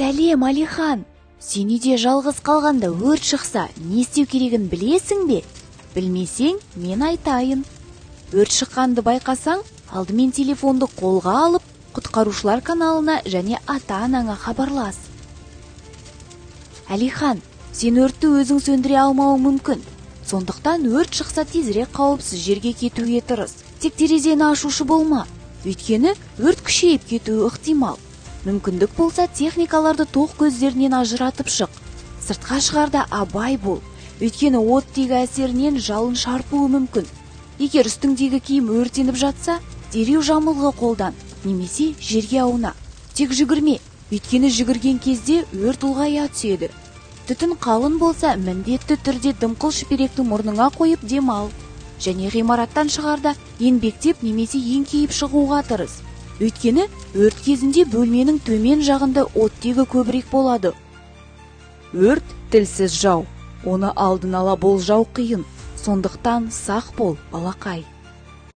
Сәлем, Алихан! Сен үйде жалғыз қалғанда өрт шықса, не істеу керегін білесің бе? Білмесең, мен айтайын. Өрт шыққанды байқасаң, алдымен телефонды қолға алып, құтқарушылар каналына және ата-анаңа хабарлас. Әлихан, сен өртті өзің сөндіре алмауың мүмкін. Сондықтан өрт шықса, тезірек қауіпсіз жерге кетуге тырыс. Тек терезені ашушы болма. Өйткені өрт күшейіп кетуі ықтимал. Мүмкіндік болса, техникаларды тоқ көздерінен ажыратып шық. Сыртқа шығарда абай бол. Өйткені оттегі әсерінен жалын шарпуы мүмкін. Егер үстіңдегі киім өртеніп жатса, дереу жамылғы қолдан немесе жерге ауна. Тек жүгірме, өйткені жүгірген кезде өрт ұлғая түседі. Түтін қалың болса, міндетті түрде дымқыл шүберекті мұрныңа қойып демал. Және ғимараттан шығарда еңбектеп немесе еңкейіп шығуға тырыс. Өйткені өрт кезінде бөлменің төмен жағында оттегі көбірек болады. Өрт — тілсіз жау. Оны алдын ала болжау қиын. Сондықтан сақ бол, балақай.